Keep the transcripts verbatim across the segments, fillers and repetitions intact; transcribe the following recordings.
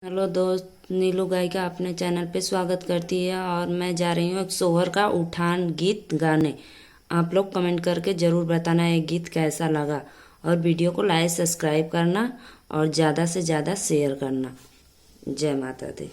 हेलो दोस्त, नीलू गायिका अपने चैनल पे स्वागत करती है और मैं जा रही हूँ एक सोहर का उठान गीत गाने। आप लोग कमेंट करके ज़रूर बताना ये गीत कैसा लगा और वीडियो को लाइक, सब्सक्राइब करना और ज़्यादा से ज़्यादा शेयर करना। जय माता दी।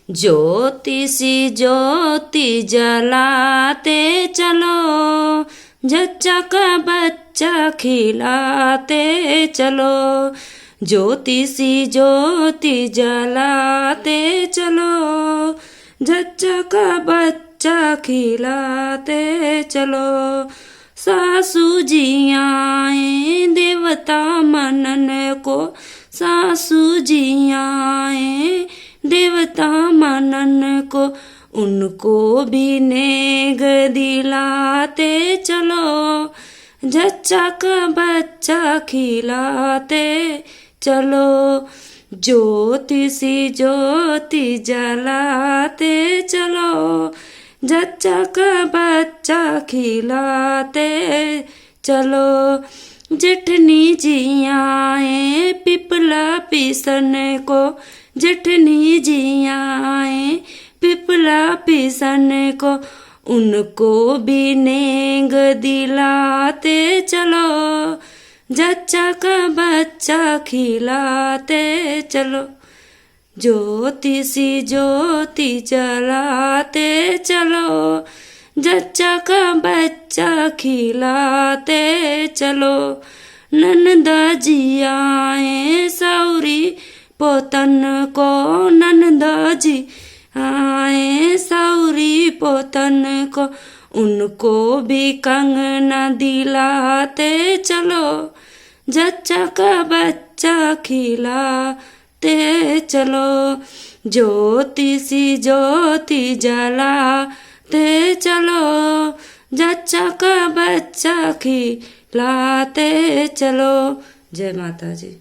ज्योति सी ज्योति जलाते चलो, जच्चा का बच्चा खिलाते चलो। ज्योति सी ज्योति जलाते चलो, जच्चा का बच्चा खिलाते चलो। सासू जी आए देवता मनन को, सासू जी आए देवता मनन को, उनको भी नेग दिलाते चलो, जच्चा का बच्चा खिलाते चलो। ज्योति सी ज्योति जलाते चलो, जच्चा का बच्चा खिलाते चलो। जेठनी जी आए पिपला पीसन को, जेठनी जी आए पिपला पीसन को, उनको भी नेग दिलाते चलो, जच्चा का बच्चा खिलाते चलो। ज्योति सी ज्योति जलाते चलो, जच्चा का बच्चा खिलाते चलो। ननदा जी आए सौरी पोतन को, ननदा जी आए सौरी पोतन को, उनको भी कंगना दिलाते चलो, जच्चा का बच्चा खिलाते चलो। ज्योति सी ज्योति जलाते चलो, जच्चा का बच्चा खिलाते चलो। जय माता जी।